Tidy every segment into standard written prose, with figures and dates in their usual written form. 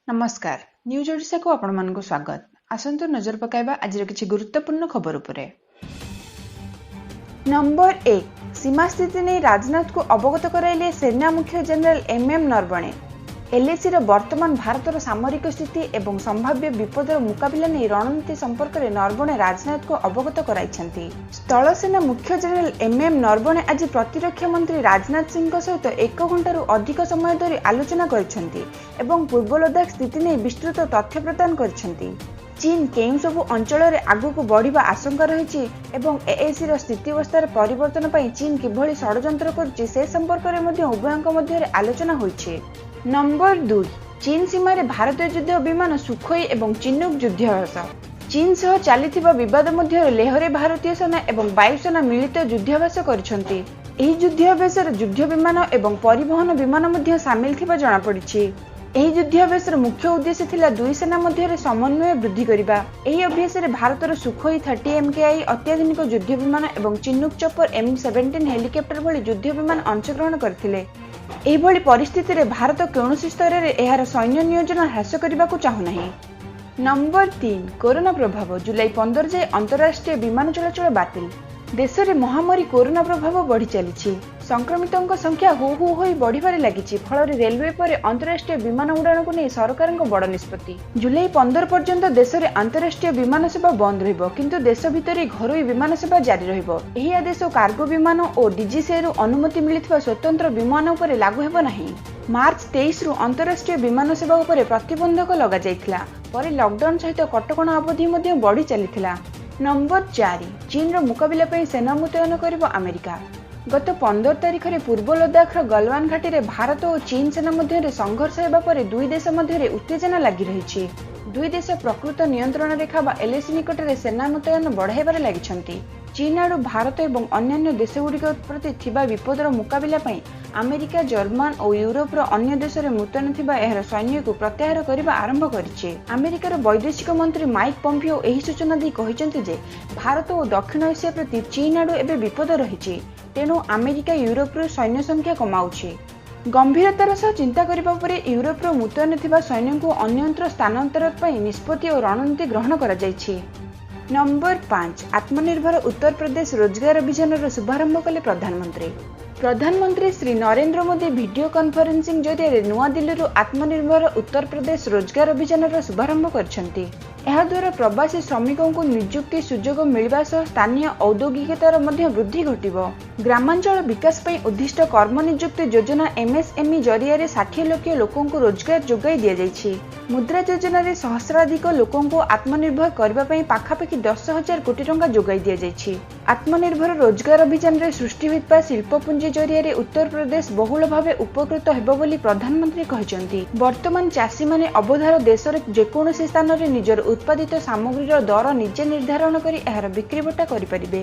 ନମସ୍କାର, ନ୍ୟୁଜ୍ ଓଡ଼ିଶାକୁ ଆପଣମାନଙ୍କୁ ସ୍ୱାଗତ। ଆସନ୍ତୁ ନଜର ପକାଇବା ଆଜିର କିଛି ଗୁରୁତ୍ୱପୂର୍ଣ୍ଣ ଖବର ଉପରେ। ନମ୍ବର 1, ସୀମା ସ୍ଥିତି ନେଇ ରାଜନାଥଙ୍କୁ ଅବଗତ କରାଇଲେ ସେନା ମୁଖ୍ୟ ଜେନେରାଲ ଏମ୍ ଏମ୍ ନରବଣେ। ଏଲ୍ଏସିର ବର୍ତ୍ତମାନ ଭାରତର ସାମରିକ ସ୍ଥିତି ଏବଂ ସମ୍ଭାବ୍ୟ ବିପଦର ମୁକାବିଲା ନେଇ ରଣନୀତି ସମ୍ପର୍କରେ ନରବଣେ ରାଜନାଥଙ୍କୁ ଅବଗତ କରାଇଛନ୍ତି। ସ୍ଥଳସେନା ମୁଖ୍ୟ ଜେନେରାଲ ଏମ୍ ଏମ୍ ନରବଣେ ଆଜି ପ୍ରତିରକ୍ଷା ମନ୍ତ୍ରୀ ରାଜନାଥ ସିଂଙ୍କ ସହିତ ଏକ ଘଣ୍ଟାରୁ ଅଧିକ ସମୟ ଧରି ଆଲୋଚନା କରିଛନ୍ତି ଏବଂ ପୂର୍ବ ଲଦାଖ ସ୍ଥିତି ନେଇ ବିସ୍ତୃତ ତଥ୍ୟ ପ୍ରଦାନ କରିଛନ୍ତି। ଚୀନ କେଉଁ ସବୁ ଅଞ୍ଚଳରେ ଆଗକୁ ବଢ଼ିବା ଆଶଙ୍କା ରହିଛି ଏବଂ ଏଏସିର ସ୍ଥିତାବସ୍ଥାର ପରିବର୍ତ୍ତନ ପାଇଁ ଚୀନ କିଭଳି ଷଡ଼ଯନ୍ତ୍ର କରୁଛି, ସେ ସମ୍ପର୍କରେ ମଧ୍ୟ ଉଭୟଙ୍କ ମଧ୍ୟରେ ଆଲୋଚନା ହୋଇଛି। ନମ୍ବର 2, ଚୀନ ସୀମାରେ ଭାରତୀୟ ଯୁଦ୍ଧ ବିମାନ ସୁଖୋଇ ଏବଂ ଚିନୁକ୍ ଯୁଦ୍ଧାଭ୍ୟାସ। ଚୀନ ସହ ଚାଲିଥିବା ବିବାଦ ମଧ୍ୟରେ ଲେହରେ ଭାରତୀୟ ସେନା ଏବଂ ବାୟୁସେନା ମିଳିତ ଯୁଦ୍ଧାଭ୍ୟାସ କରିଛନ୍ତି। ଏହି ଯୁଦ୍ଧାଭ୍ୟାସରେ ଯୁଦ୍ଧ ବିମାନ ଏବଂ ପରିବହନ ବିମାନ ମଧ୍ୟ ସାମିଲ ଥିବା ଜଣାପଡ଼ିଛି। ଏହି ଯୁଦ୍ଧାଭ୍ୟାସର ମୁଖ୍ୟ ଉଦ୍ଦେଶ୍ୟ ଥିଲା ଦୁଇ ସେନା ମଧ୍ୟରେ ସମନ୍ୱୟ ବୃଦ୍ଧି କରିବା। ଏହି ଅଭ୍ୟାସରେ ଭାରତର ସୁଖୋଇ 30 ଏମ୍କେଆଇ ଅତ୍ୟାଧୁନିକ ଯୁଦ୍ଧ ବିମାନ ଏବଂ ଚିନୁକ୍ ଚପର ଏମ୍ 17 ହେଲିକପ୍ଟର ଭଳି ଯୁଦ୍ଧ ବିମାନ ଅଂଶଗ୍ରହଣ କରିଥିଲେ। ଏହିଭଳି ପରିସ୍ଥିତିରେ ଭାରତ କୌଣସି ସ୍ତରରେ ଏହାର ସୈନ୍ୟ ନିୟୋଜନ ହ୍ରାସ କରିବାକୁ ଚାହୁଁନାହିଁ। ନମ୍ବର 3, କରୋନା ପ୍ରଭାବ, ଜୁଲାଇ 15 ଯାଏ ଅନ୍ତରାଷ୍ଟ୍ରୀୟ ବିମାନ ଚଳାଚଳ ବାତିଲ। ଦେଶରେ ମହାମାରୀ କରୋନା ପ୍ରଭାବ ବଢ଼ି ଚାଲିଛି। ସଂକ୍ରମିତଙ୍କ ସଂଖ୍ୟା ହୁ ହୁ ହୋଇ ବଢ଼ିବାରେ ଲାଗିଛି। ଫଳରେ ରେଲୱେ ପରେ ଅନ୍ତରାଷ୍ଟ୍ରୀୟ ବିମାନ ଉଡ଼ାଣକୁ ନେଇ ସରକାରଙ୍କ ବଡ଼ ନିଷ୍ପତ୍ତି। ଜୁଲାଇ 15 ପର୍ଯ୍ୟନ୍ତ ଦେଶରେ ଅନ୍ତରାଷ୍ଟ୍ରୀୟ ବିମାନ ସେବା ବନ୍ଦ ରହିବ, କିନ୍ତୁ ଦେଶ ଭିତରେ ଘରୋଇ ବିମାନ ସେବା ଜାରି ରହିବ। ଏହି ଆଦେଶ କାର୍ଗୋ ବିମାନ ଓ ଡିଜିସିଏରୁ ଅନୁମତି ମିଳିଥିବା ସ୍ୱତନ୍ତ୍ର ବିମାନ ଉପରେ ଲାଗୁ ହେବ ନାହିଁ। ମାର୍ଚ୍ଚ 23ରୁ ଅନ୍ତରାଷ୍ଟ୍ରୀୟ ବିମାନ ସେବା ଉପରେ ପ୍ରତିବନ୍ଧକ ଲଗାଯାଇଥିଲା। ପରେ ଲକଡାଉନ ସହିତ କଟକଣା ଅବଧି ମଧ୍ୟ ବଢ଼ି ଚାଲିଥିଲା। ନମ୍ବର 4, ଚୀନର ମୁକାବିଲା ପାଇଁ ସେନା ମୁତୟନ କରିବ ଆମେରିକା। ଗତ 15 ତାରିଖରେ ପୂର୍ବ ଲଦାଖର ଗଲୱାନ ଘାଟିରେ ଭାରତ ଓ ଚୀନ ସେନା ମଧ୍ୟରେ ସଂଘର୍ଷ ହେବା ପରେ ଦୁଇ ଦେଶ ମଧ୍ୟରେ ଉତ୍ତେଜନା ଲାଗି ରହିଛି। ଦୁଇ ଦେଶ ପ୍ରକୃତ ନିୟନ୍ତ୍ରଣ ରେଖା ବା ଏଲ୍ଏସି ନିକଟରେ ସେନା ମୁତୟନ ବଢ଼ାଇବାରେ ଲାଗିଛନ୍ତି। ଚୀନ ଆଡୁ ଭାରତ ଏବଂ ଅନ୍ୟାନ୍ୟ ଦେଶଗୁଡ଼ିକ ପ୍ରତି ଥିବା ବିପଦର ମୁକାବିଲା ପାଇଁ ଆମେରିକା, ଜର୍ମାନ ଓ ୟୁରୋପର ଅନ୍ୟ ଦେଶରେ ମୁତୟନ ଥିବା ଏହାର ସୈନ୍ୟକୁ ପ୍ରତ୍ୟାହାର କରିବା ଆରମ୍ଭ କରିଛି। ଆମେରିକାର ବୈଦେଶିକ ମନ୍ତ୍ରୀ ମାଇକ୍ ପମ୍ପିଓ ଏହି ସୂଚନା ଦେଇ କହିଛନ୍ତି ଯେ ଭାରତ ଓ ଦକ୍ଷିଣ ଏସିଆ ପ୍ରତି ଚୀନ ଆଡୁ ଏବେ ବିପଦ ରହିଛି। ତେଣୁ ଆମେରିକା ୟୁରୋପରୁ ସୈନ୍ୟ ସଂଖ୍ୟା କମାଉଛି। ଗମ୍ଭୀରତାର ସହ ଚିନ୍ତା କରିବା ପରେ ୟୁରୋପର ମୁତୟନ ଥିବା ସୈନ୍ୟଙ୍କୁ ଅନ୍ୟତ୍ର ସ୍ଥାନାନ୍ତର ପାଇଁ ନିଷ୍ପତ୍ତି ଓ ରଣନୀତି ଗ୍ରହଣ କରାଯାଇଛି। ନମ୍ବର 5, ଆତ୍ମନିର୍ଭର ଉତ୍ତରପ୍ରଦେଶ ରୋଜଗାର ଅଭିଯାନର ଶୁଭାରମ୍ଭ କଲେ ପ୍ରଧାନମନ୍ତ୍ରୀ। ପ୍ରଧାନମନ୍ତ୍ରୀ ଶ୍ରୀ ନରେନ୍ଦ୍ର ମୋଦି ଭିଡିଓ କନଫରେନ୍ସିଂ ଜରିଆରେ ନୂଆଦିଲ୍ଲୀରୁ ଆତ୍ମନିର୍ଭର ଉତ୍ତରପ୍ରଦେଶ ରୋଜଗାର ଅଭିଯାନର ଶୁଭାରମ୍ଭ କରିଛନ୍ତି। ଏହାଦ୍ୱାରା ପ୍ରବାସୀ ଶ୍ରମିକଙ୍କୁ ନିଯୁକ୍ତି ସୁଯୋଗ ମିଳିବା ସହ ସ୍ଥାନୀୟ ଔଦ୍ୟୋଗିକତାର ମଧ୍ୟ ବୃଦ୍ଧି ଘଟିବ। ଗ୍ରାମାଞ୍ଚଳ ବିକାଶ ପାଇଁ ଉଦ୍ଦିଷ୍ଟ କର୍ମନିଯୁକ୍ତି ଯୋଜନା ଏମ୍ଏସ୍ଏମ୍ଇ ଜରିଆରେ 60 ଲକ୍ଷ ଲୋକଙ୍କୁ ରୋଜଗାର ଯୋଗାଇ ଦିଆଯାଇଛି। ମୁଦ୍ରା ଯୋଜନାରେ ସହସ୍ରାଧିକ ଲୋକଙ୍କୁ ଆତ୍ମନିର୍ଭର କରିବା ପାଇଁ ପାଖାପାଖି 10,000 କୋଟି ଟଙ୍କା ଯୋଗାଇ ଦିଆଯାଇଛି। ଆତ୍ମନିର୍ଭର ରୋଜଗାର ଅଭିଯାନରେ ସୃଷ୍ଟି ହୋଇଥିବା ଶିଳ୍ପ ପୁଞ୍ଜି ଜରିଆରେ ଉତ୍ତରପ୍ରଦେଶ ବହୁଳ ଭାବେ ଉପକୃତ ହେବ ବୋଲି ପ୍ରଧାନମନ୍ତ୍ରୀ କହିଛନ୍ତି। ବର୍ତ୍ତମାନ ଚାଷୀମାନେ ଅବଧାର ଦେଶର ଯେକୌଣସି ସ୍ଥାନରେ ନିଜର ଉତ୍ପାଦିତ ସାମଗ୍ରୀର ଦର ନିଜେ ନିର୍ଦ୍ଧାରଣ କରି ଏହାର ବିକ୍ରିବଟା କରିପାରିବେ।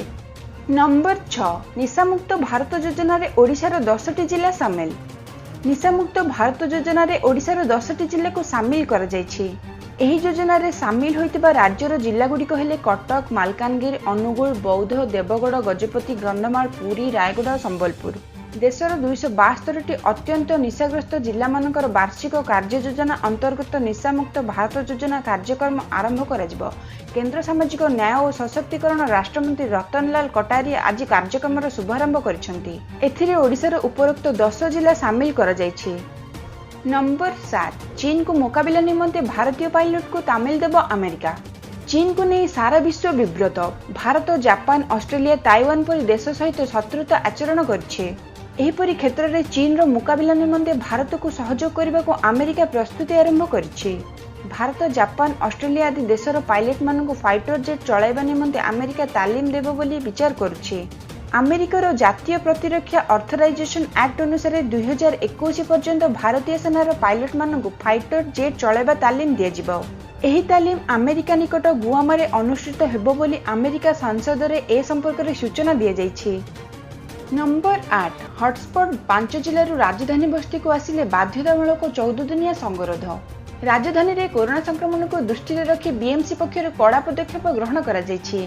ନମ୍ବର 6, ନିଶାମୁକ୍ତ ଭାରତ ଯୋଜନାରେ ଓଡ଼ିଶାର 10ଟି ଜିଲ୍ଲା ସାମିଲ। ନିଶାମୁକ୍ତ ଭାରତ ଯୋଜନାରେ ଓଡ଼ିଶାର 10ଟି ଜିଲ୍ଲାକୁ ସାମିଲ କରାଯାଇଛି। ଏହି ଯୋଜନାରେ ସାମିଲ ହୋଇଥିବା ରାଜ୍ୟର ଜିଲ୍ଲାଗୁଡ଼ିକ ହେଲେ କଟକ, ମାଲକାନଗିରି, ଅନୁଗୁଳ, ବୌଦ୍ଧ, ଦେବଗଡ଼, ଗଜପତି, କନ୍ଧମାଳ, ପୁରୀ, ରାୟଗଡ଼ା ଓ ସମ୍ବଲପୁର। ଦେଶର 272ଟି ଅତ୍ୟନ୍ତ ନିଶାଗ୍ରସ୍ତ ଜିଲ୍ଲାମାନଙ୍କର ବାର୍ଷିକ କାର୍ଯ୍ୟ ଯୋଜନା ଅନ୍ତର୍ଗତ ନିଶାମୁକ୍ତ ଭାରତ ଯୋଜନା କାର୍ଯ୍ୟକ୍ରମ ଆରମ୍ଭ କରାଯିବ। କେନ୍ଦ୍ର ସାମାଜିକ ନ୍ୟାୟ ଓ ସଶକ୍ତିକରଣ ରାଷ୍ଟ୍ରମନ୍ତ୍ରୀ ରତନଲାଲ କଟାରିଆ ଆଜି କାର୍ଯ୍ୟକ୍ରମର ଶୁଭାରମ୍ଭ କରିଛନ୍ତି। ଏଥିରେ ଓଡ଼ିଶାର ଉପରୋକ୍ତ 10 ଜିଲ୍ଲା ସାମିଲ କରାଯାଇଛି। ନମ୍ବର 7, ଚୀନକୁ ମୁକାବିଲା ନିମନ୍ତେ ଭାରତୀୟ ପାଇଲଟକୁ ତାଲିମ ଦେବ ଆମେରିକା। ଚୀନକୁ ନେଇ ସାରା ବିଶ୍ୱ ବିବ୍ରତ। ଭାରତ ଜାପାନ, ଅଷ୍ଟ୍ରେଲିଆ, ତାଇୱାନ ପରି ଦେଶ ସହିତ ଶତ୍ରୁତା ଆଚରଣ କରିଛି। ଏହିପରି କ୍ଷେତ୍ରରେ ଚୀନର ମୁକାବିଲା ନିମନ୍ତେ ଭାରତକୁ ସହଯୋଗ କରିବାକୁ ଆମେରିକା ପ୍ରସ୍ତୁତି ଆରମ୍ଭ କରିଛି। ଭାରତ, ଜାପାନ, ଅଷ୍ଟ୍ରେଲିଆ ଆଦି ଦେଶର ପାଇଲଟମାନଙ୍କୁ ଫାଇଟର ଜେଟ୍ ଚଳାଇବା ନିମନ୍ତେ ଆମେରିକା ତାଲିମ ଦେବ ବୋଲି ବିଚାର କରୁଛି। ଆମେରିକାର ଜାତୀୟ ପ୍ରତିରକ୍ଷା ଅଥରାଇଜେସନ ଆକ୍ଟ ଅନୁସାରେ 2021 ପର୍ଯ୍ୟନ୍ତ ଭାରତୀୟ ସେନାର ପାଇଲଟମାନଙ୍କୁ ଫାଇଟର ଜେଟ୍ ଚଳାଇବା ତାଲିମ ଦିଆଯିବ। ଏହି ତାଲିମ ଆମେରିକା ନିକଟ ଗୁଆମରେ ଅନୁଷ୍ଠିତ ହେବ ବୋଲି ଆମେରିକା ସଂସଦରେ ଏ ସମ୍ପର୍କରେ ସୂଚନା ଦିଆଯାଇଛି। ନମ୍ବର 8, ହଟସ୍ପଟ 5 ଜିଲ୍ଲାରୁ ରାଜଧାନୀ ବସ୍ତିକୁ ଆସିଲେ ବାଧ୍ୟତାମୂଳକ 14 ଦିନିଆ ସଙ୍ଗରୋଧ। ରାଜଧାନୀରେ କରୋନା ସଂକ୍ରମଣକୁ ଦୃଷ୍ଟିରେ ରଖି ବିଏମ୍ସି ପକ୍ଷରୁ କଡ଼ା ପଦକ୍ଷେପ ଗ୍ରହଣ କରାଯାଇଛି।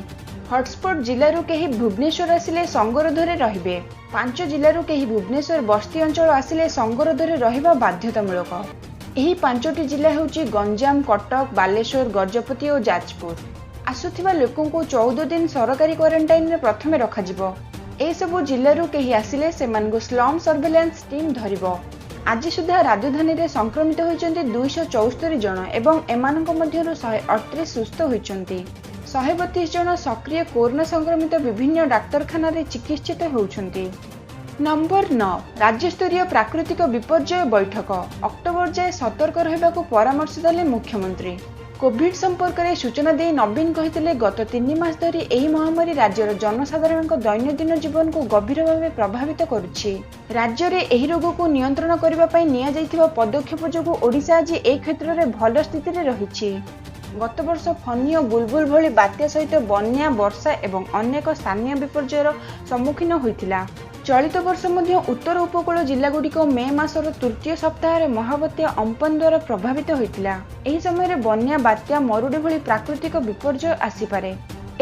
ହଟସ୍ପଟ ଜିଲ୍ଲାରୁ କେହି ଭୁବନେଶ୍ୱର ଆସିଲେ ସଙ୍ଗରୋଧରେ ରହିବେ। 5 ଜିଲ୍ଲାରୁ କେହି ଭୁବନେଶ୍ୱର ବସ୍ତି ଅଞ୍ଚଳ ଆସିଲେ ସଙ୍ଗରୋଧରେ ରହିବା ବାଧ୍ୟତାମୂଳକ। ଏହି 5ଟି ଜିଲ୍ଲା ହେଉଛି ଗଞ୍ଜାମ, କଟକ, ବାଲେଶ୍ୱର, ଗଜପତି ଓ ଯାଜପୁର। ଆସୁଥିବା ଲୋକଙ୍କୁ 14 ଦିନ ସରକାରୀ କ୍ୱାରେଣ୍ଟାଇନରେ ପ୍ରଥମେ ରଖାଯିବ। ଏସବୁ ଜିଲ୍ଲାରୁ କେହି ଆସିଲେ ସେମାନଙ୍କୁ ସ୍ଲମ୍ ସର୍ଭେଲାନ୍ସ ଟିମ୍ ଧରିବ। ଆଜି ସୁଦ୍ଧା ରାଜଧାନୀରେ ସଂକ୍ରମିତ ହୋଇଛନ୍ତି 274 ଜଣ ଏବଂ ଏମାନଙ୍କ ମଧ୍ୟରୁ 138 ସୁସ୍ଥ ହୋଇଛନ୍ତି। 132 ଜଣ ସକ୍ରିୟ କରୋନା ସଂକ୍ରମିତ ବିଭିନ୍ନ ଡାକ୍ତରଖାନାରେ ଚିକିତ୍ସିତ ହେଉଛନ୍ତି। ନମ୍ବର 9, ରାଜ୍ୟସ୍ତରୀୟ ପ୍ରାକୃତିକ ବିପର୍ଯ୍ୟୟ ବୈଠକ। ଅକ୍ଟୋବର ଯାଏ ସତର୍କ ରହିବାକୁ ପରାମର୍ଶ ଦେଲେ ମୁଖ୍ୟମନ୍ତ୍ରୀ। କୋଭିଡ ସମ୍ପର୍କରେ ସୂଚନା ଦେଇ ନବୀନ କହିଥିଲେ, ଗତ 3 ମାସ ଧରି ଏହି ମହାମାରୀ ରାଜ୍ୟର ଜନସାଧାରଣଙ୍କ ଦୈନନ୍ଦିନ ଜୀବନକୁ ଗଭୀର ଭାବେ ପ୍ରଭାବିତ କରୁଛି। ରାଜ୍ୟରେ ଏହି ରୋଗକୁ ନିୟନ୍ତ୍ରଣ କରିବା ପାଇଁ ନିଆଯାଇଥିବା ପଦକ୍ଷେପ ଯୋଗୁଁ ଓଡ଼ିଶା ଆଜି ଏ କ୍ଷେତ୍ରରେ ଭଲ ସ୍ଥିତିରେ ରହିଛି। ଗତବର୍ଷ ଫନି ଓ ବୁଲବୁଲ ଭଳି ବାତ୍ୟା ସହିତ ବନ୍ୟା, ବର୍ଷା ଏବଂ ଅନେକ ସ୍ଥାନୀୟ ବିପର୍ଯ୍ୟୟର ସମ୍ମୁଖୀନ ହୋଇଥିଲା। ଚଳିତ ବର୍ଷ ମଧ୍ୟ ଉତ୍ତର ଉପକୂଳ ଜିଲ୍ଲାଗୁଡ଼ିକ ମେ ମାସର ତୃତୀୟ ସପ୍ତାହରେ ମହାବାତ୍ୟା ଅମ୍ପନ ଦ୍ୱାରା ପ୍ରଭାବିତ ହୋଇଥିଲା। ଏହି ସମୟରେ ବନ୍ୟା, ବାତ୍ୟା, ମରୁଡ଼ି ଭଳି ପ୍ରାକୃତିକ ବିପର୍ଯ୍ୟୟ ଆସିପାରେ।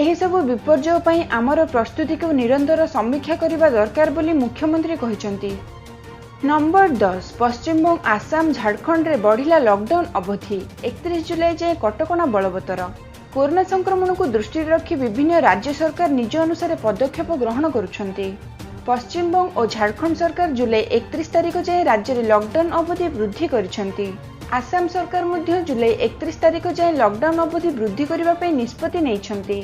ଏହିସବୁ ବିପର୍ଯ୍ୟୟ ପାଇଁ ଆମର ପ୍ରସ୍ତୁତିକୁ ନିରନ୍ତର ସମୀକ୍ଷା କରିବା ଦରକାର ବୋଲି ମୁଖ୍ୟମନ୍ତ୍ରୀ କହିଛନ୍ତି। ନମ୍ବର 10, ପଶ୍ଚିମବଙ୍ଗ, ଆସାମ, ଝାଡ଼ଖଣ୍ଡରେ ବଢ଼ିଲା ଲକଡାଉନ ଅବଧି। 31 ଜୁଲାଇ ଯାଏଁ କଟକଣା ବଳବତ୍ତର। କରୋନା ସଂକ୍ରମଣକୁ ଦୃଷ୍ଟିରେ ରଖି ବିଭିନ୍ନ ରାଜ୍ୟ ସରକାର ନିଜ ଅନୁସାରେ ପଦକ୍ଷେପ ଗ୍ରହଣ କରୁଛନ୍ତି। ପଶ୍ଚିମବଙ୍ଗ ଓ ଝାଡ଼ଖଣ୍ଡ ସରକାର ଜୁଲାଇ 31 ତାରିଖ ଯାଏଁ ରାଜ୍ୟରେ ଲକଡାଉନ ଅବଧି ବୃଦ୍ଧି କରିଛନ୍ତି। ଆସାମ ସରକାର ମଧ୍ୟ ଜୁଲାଇ 31 ତାରିଖ ଯାଏଁ ଲକଡାଉନ ଅବଧି ବୃଦ୍ଧି କରିବା ପାଇଁ ନିଷ୍ପତ୍ତି ନେଇଛନ୍ତି।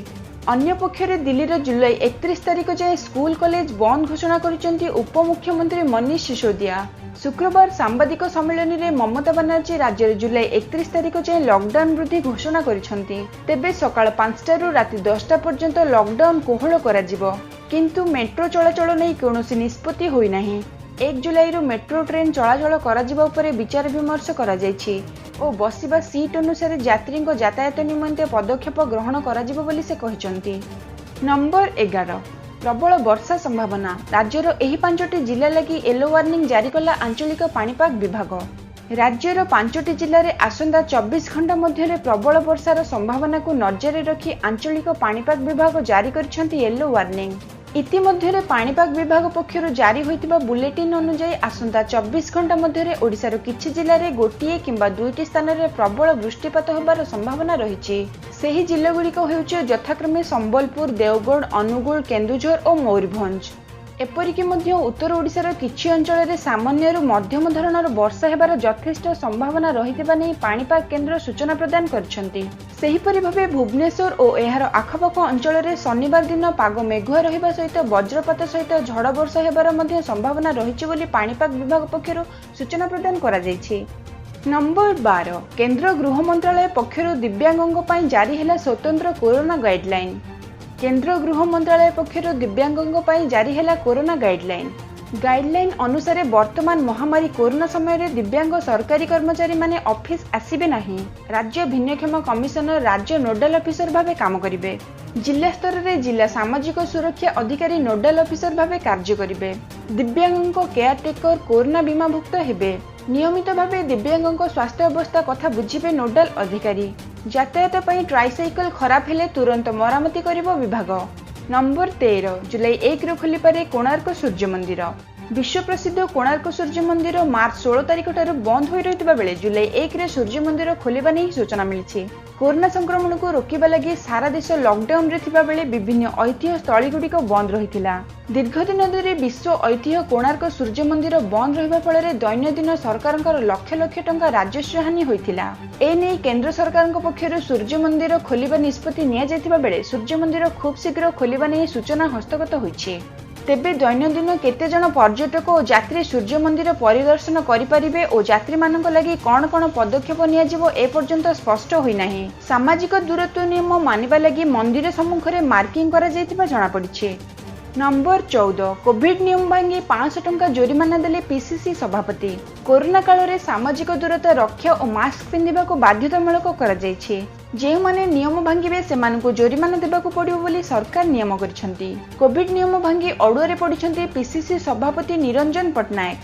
ଅନ୍ୟପକ୍ଷରେ ଦିଲ୍ଲୀର ଜୁଲାଇ 31 ତାରିଖ ଯାଏଁ ସ୍କୁଲ କଲେଜ ବନ୍ଦ ଘୋଷଣା କରିଛନ୍ତି ଉପମୁଖ୍ୟମନ୍ତ୍ରୀ ମନୀଷ ସିସୋଦିଆ। ଶୁକ୍ରବାର ସାମ୍ବାଦିକ ସମ୍ମିଳନୀରେ ମମତା ବାନାର୍ଜୀ ରାଜ୍ୟରେ ଜୁଲାଇ 31 ତାରିଖ ଯାଏଁ ଲକଡାଉନ ବୃଦ୍ଧି ଘୋଷଣା କରିଛନ୍ତି। ତେବେ ସକାଳ 5ଟାରୁ ରାତି 10ଟା ପର୍ଯ୍ୟନ୍ତ ଲକଡାଉନ କୋହଳ କରାଯିବ, କିନ୍ତୁ ମେଟ୍ରୋ ଚଳାଚଳ ନେଇ କୌଣସି ନିଷ୍ପତ୍ତି ହୋଇନାହିଁ। 1 ଜୁଲାଇରୁ ମେଟ୍ରୋ ଟ୍ରେନ୍ ଚଳାଚଳ କରାଯିବା ଉପରେ ବିଚାର ବିମର୍ଶ କରାଯାଇଛି ଓ ବସିବା ସିଟ୍ ଅନୁସାରେ ଯାତ୍ରୀଙ୍କ ଯାତାୟାତ ନିମନ୍ତେ ପଦକ୍ଷେପ ଗ୍ରହଣ କରାଯିବ ବୋଲି ସେ କହିଛନ୍ତି। ନମ୍ବର 11, ପ୍ରବଳ ବର୍ଷା ସମ୍ଭାବନା। ରାଜ୍ୟର ଏହି 5ଟି ଜିଲ୍ଲା ଲାଗି ୟେଲୋ ୱାର୍ଣ୍ଣିଂ ଜାରି କଲା ଆଞ୍ଚଳିକ ପାଣିପାଗ ବିଭାଗ। ରାଜ୍ୟର 5ଟି ଜିଲ୍ଲାରେ ଆସନ୍ତା 24 ଘଣ୍ଟା ମଧ୍ୟରେ ପ୍ରବଳ ବର୍ଷାର ସମ୍ଭାବନାକୁ ନଜରରେ ରଖି ଆଞ୍ଚଳିକ ପାଣିପାଗ ବିଭାଗ ଜାରି କରିଛନ୍ତି ୟେଲୋ ୱାର୍ଣ୍ଣିଂ। ଇତିମଧ୍ୟରେ ପାଣିପାଗ ବିଭାଗ ପକ୍ଷରୁ ଜାରି ହୋଇଥିବା ବୁଲେଟିନ୍ ଅନୁଯାୟୀ ଆସନ୍ତା 24 ଘଣ୍ଟା ମଧ୍ୟରେ ଓଡ଼ିଶାର କିଛି ଜିଲ୍ଲାରେ ଗୋଟିଏ କିମ୍ବା 2ଟି ସ୍ଥାନରେ ପ୍ରବଳ ବୃଷ୍ଟିପାତ ହେବାର ସମ୍ଭାବନା ରହିଛି। ସେହି ଜିଲ୍ଲାଗୁଡ଼ିକ ହେଉଛି ଯଥାକ୍ରମେ ସମ୍ବଲପୁର, ଦେଓଗଡ଼, ଅନୁଗୁଳ, କେନ୍ଦୁଝର ଓ ମୟୂରଭଞ୍ଜ। ଏପରିକି ମଧ୍ୟ ଉତ୍ତର ଓଡ଼ିଶାର କିଛି ଅଞ୍ଚଳରେ ସାମାନ୍ୟରୁ ମଧ୍ୟମ ଧରଣର ବର୍ଷା ହେବାର ଯଥେଷ୍ଟ ସମ୍ଭାବନା ରହିଥିବା ନେଇ ପାଣିପାଗ କେନ୍ଦ୍ର ସୂଚନା ପ୍ରଦାନ କରିଛନ୍ତି। ସେହିପରି ଭାବେ ଭୁବନେଶ୍ୱର ଓ ଏହାର ଆଖପାଖ ଅଞ୍ଚଳରେ ଶନିବାର ଦିନ ପାଗ ମେଘୁଆ ରହିବା ସହିତ ବଜ୍ରପାତ ସହିତ ଝଡ଼ ବର୍ଷା ହେବାର ମଧ୍ୟ ସମ୍ଭାବନା ରହିଛି ବୋଲି ପାଣିପାଗ ବିଭାଗ ପକ୍ଷରୁ ସୂଚନା ପ୍ରଦାନ କରାଯାଇଛି। ନମ୍ବର 12, କେନ୍ଦ୍ର ଗୃହ ମନ୍ତ୍ରାଳୟ ପକ୍ଷରୁ ଦିବ୍ୟାଙ୍ଗଙ୍କ ପାଇଁ ଜାରି ହେଲା ସ୍ୱତନ୍ତ୍ର କରୋନା ଗାଇଡଲାଇନ୍। କେନ୍ଦ୍ର ଗୃହ ମନ୍ତ୍ରାଳୟ ପକ୍ଷରୁ ଦିବ୍ୟାଙ୍ଗଙ୍କ ପାଇଁ ଜାରି ହେଲା କରୋନା ଗାଇଡଲାଇନ୍। ଗାଇଡଲାଇନ୍ ଅନୁସାରେ ବର୍ତ୍ତମାନ ମହାମାରୀ କରୋନା ସମୟରେ ଦିବ୍ୟାଙ୍ଗ ସରକାରୀ କର୍ମଚାରୀମାନେ ଅଫିସ ଆସିବେ ନାହିଁ। ରାଜ୍ୟ ଭିନ୍ନକ୍ଷମ କମିଶନର ରାଜ୍ୟ ନୋଡାଲ ଅଫିସର ଭାବେ କାମ କରିବେ। ଜିଲ୍ଲା ସ୍ତରରେ ଜିଲ୍ଲା ସାମାଜିକ ସୁରକ୍ଷା ଅଧିକାରୀ ନୋଡାଲ ଅଫିସର ଭାବେ କାର୍ଯ୍ୟ କରିବେ। ଦିବ୍ୟାଙ୍ଗଙ୍କ କେୟାରଟେକର କରୋନା ବୀମାଭୁକ୍ତ ହେବେ। ନିୟମିତ ଭାବେ ଦିବ୍ୟାଙ୍ଗଙ୍କ ସ୍ୱାସ୍ଥ୍ୟ ଅବସ୍ଥା କଥା ବୁଝିବେ ନୋଡାଲ ଅଧିକାରୀ। ଯାତାୟାତ ପାଇଁ ଟ୍ରାଇସାଇକେଲ ଖରାପ ହେଲେ ତୁରନ୍ତ ମରାମତି କରିବ ବିଭାଗ। ନମ୍ବର 13, ଜୁଲାଇ 1ରୁ ଖୋଲିପାରେ କୋଣାର୍କ ସୂର୍ଯ୍ୟ ମନ୍ଦିର। ବିଶ୍ୱପ୍ରସିଦ୍ଧ କୋଣାର୍କ ସୂର୍ଯ୍ୟ ମନ୍ଦିର ମାର୍ଚ୍ଚ 16 ତାରିଖଠାରୁ ବନ୍ଦ ହୋଇ ରହିଥିବା ବେଳେ ଜୁଲାଇ 1ରେ ସୂର୍ଯ୍ୟ ମନ୍ଦିର ଖୋଲିବା ନେଇ ସୂଚନା ମିଳିଛି। କରୋନା ସଂକ୍ରମଣକୁ ରୋକିବା ଲାଗି ସାରା ଦେଶ ଲକଡାଉନରେ ଥିବାବେଳେ ବିଭିନ୍ନ ଐତିହ୍ୟ ସ୍ଥଳୀଗୁଡ଼ିକ ବନ୍ଦ ରହିଥିଲା। ଦୀର୍ଘଦିନ ଧରି ବିଶ୍ୱ ଐତିହ୍ୟ କୋଣାର୍କ ସୂର୍ଯ୍ୟ ମନ୍ଦିର ବନ୍ଦ ରହିବା ଫଳରେ ଦୈନନ୍ଦିନ ସରକାରଙ୍କର ଲକ୍ଷ ଲକ୍ଷ ଟଙ୍କା ରାଜସ୍ୱ ହାନି ହୋଇଥିଲା। ଏନେଇ କେନ୍ଦ୍ର ସରକାରଙ୍କ ପକ୍ଷରୁ ସୂର୍ଯ୍ୟ ମନ୍ଦିର ଖୋଲିବା ନିଷ୍ପତ୍ତି ନିଆଯାଇଥିବା ବେଳେ ସୂର୍ଯ୍ୟ ମନ୍ଦିର ଖୁବ୍ ଶୀଘ୍ର ଖୋଲିବା ନେଇ ସୂଚନା ହସ୍ତଗତ ହୋଇଛି। ତେବେ ଦୈନନ୍ଦିନ କେତେ ଜଣ ପର୍ଯ୍ୟଟକ ଓ ଯାତ୍ରୀ ସୂର୍ଯ୍ୟ ମନ୍ଦିର ପରିଦର୍ଶନ କରିପାରିବେ ଓ ଯାତ୍ରୀମାନଙ୍କ ଲାଗି କ'ଣ କ'ଣ ପଦକ୍ଷେପ ନିଆଯିବ ଏପର୍ଯ୍ୟନ୍ତ ସ୍ପଷ୍ଟ ହୋଇନାହିଁ। ସାମାଜିକ ଦୂରତ୍ୱ ନିୟମ ମାନିବା ଲାଗି ମନ୍ଦିର ସମ୍ମୁଖରେ ମାର୍କିଂ କରାଯାଇଥିବା ଜଣାପଡ଼ିଛି। ନମ୍ବର 14, କୋଭିଡ ନିୟମ ଭାଙ୍ଗି 500 ଟଙ୍କା ଜୋରିମାନା ଦେଲେ ପିସିସି ସଭାପତି। କରୋନା କାଳରେ ସାମାଜିକ ଦୂରତା ରକ୍ଷା ଓ ମାସ୍କ ପିନ୍ଧିବାକୁ ବାଧ୍ୟତାମୂଳକ କରାଯାଇଛି। ଯେଉଁମାନେ ନିୟମ ଭାଙ୍ଗିବେ ସେମାନଙ୍କୁ ଜୋରିମାନା ଦେବାକୁ ପଡ଼ିବ ବୋଲି ସରକାର ନିୟମ କରିଛନ୍ତି। କୋଭିଡ ନିୟମ ଭାଙ୍ଗି ଅଡୁଆରେ ପଡ଼ିଛନ୍ତି ପିସିସି ସଭାପତି ନିରଞ୍ଜନ ପଟ୍ଟନାୟକ।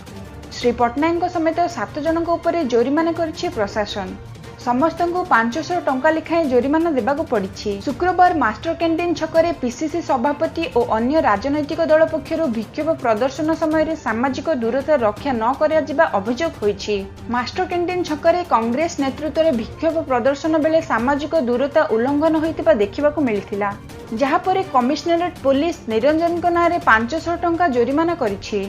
ଶ୍ରୀ ପଟ୍ଟନାୟକଙ୍କ ସମେତ 7 ଜଣଙ୍କ ଉପରେ ଜୋରିମାନା କରିଛି ପ୍ରଶାସନ। ସମସ୍ତଙ୍କୁ 500 ଟଙ୍କା ଲେଖାଏଁ ଜୋରିମାନା ଦେବାକୁ ପଡ଼ିଛି। ଶୁକ୍ରବାର ମାଷ୍ଟର କ୍ୟାଣ୍ଟିନ୍ ଛକରେ ପିସିସି ସଭାପତି ଓ ଅନ୍ୟ ରାଜନୈତିକ ଦଳ ପକ୍ଷରୁ ବିକ୍ଷୋଭ ପ୍ରଦର୍ଶନ ସମୟରେ ସାମାଜିକ ଦୂରତା ରକ୍ଷା ନ କରାଯିବା ଅଭିଯୋଗ ହୋଇଛି। ମାଷ୍ଟର କ୍ୟାଣ୍ଟିନ୍ ଛକରେ କଂଗ୍ରେସ ନେତୃତ୍ୱରେ ବିକ୍ଷୋଭ ପ୍ରଦର୍ଶନ ବେଳେ ସାମାଜିକ ଦୂରତା ଉଲ୍ଲଂଘନ ହୋଇଥିବା ଦେଖିବାକୁ ମିଳିଥିଲା, ଯାହାପରେ କମିଶନରେଟ୍ ପୋଲିସ ନିରଞ୍ଜନଙ୍କ ନାଁରେ 500 ଟଙ୍କା ଜୋରିମାନା କରିଛି।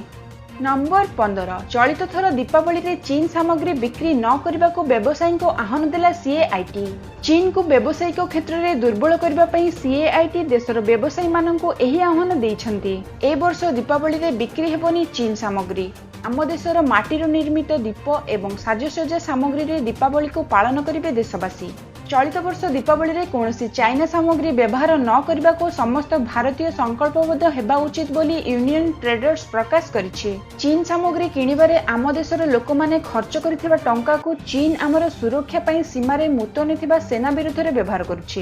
ନମ୍ବର 15। ଚଳିତ ଥର ଦୀପାବଳିରେ ଚୀନ ସାମଗ୍ରୀ ବିକ୍ରି ନ କରିବାକୁ ବ୍ୟବସାୟୀଙ୍କୁ ଆହ୍ୱାନ ଦେଲା ସିଏଆଇଟି। ଚୀନକୁ ବ୍ୟବସାୟିକ କ୍ଷେତ୍ରରେ ଦୁର୍ବଳ କରିବା ପାଇଁ ସିଏଆଇଟି ଦେଶର ବ୍ୟବସାୟୀମାନଙ୍କୁ ଏହି ଆହ୍ୱାନ ଦେଇଛନ୍ତି। ଏ ବର୍ଷ ଦୀପାବଳିରେ ବିକ୍ରି ହେବନି ଚୀନ ସାମଗ୍ରୀ। ଆମ ଦେଶର ମାଟିରୁ ନିର୍ମିତ ଦୀପ ଏବଂ ସାଜସଜ୍ଜା ସାମଗ୍ରୀରେ ଦୀପାବଳିକୁ ପାଳନ କରିବେ ଦେଶବାସୀ। ଚଳିତ ବର୍ଷ ଦୀପାବଳିରେ କୌଣସି ଚାଇନା ସାମଗ୍ରୀ ବ୍ୟବହାର ନ କରିବାକୁ ସମସ୍ତ ଭାରତୀୟ ସଂକଳ୍ପବଦ୍ଧ ହେବା ଉଚିତ ବୋଲି ୟୁନିୟନ ଟ୍ରେଡର୍ସ ପ୍ରକାଶ କରିଛି। ଚୀନ ସାମଗ୍ରୀ କିଣିବାରେ ଆମ ଦେଶର ଲୋକମାନେ ଖର୍ଚ୍ଚ କରିଥିବା ଟଙ୍କାକୁ ଚୀନ ଆମର ସୁରକ୍ଷା ପାଇଁ ସୀମାରେ ମୁତୟନ ଥିବା ସେନା ବିରୁଦ୍ଧରେ ବ୍ୟବହାର କରୁଛି।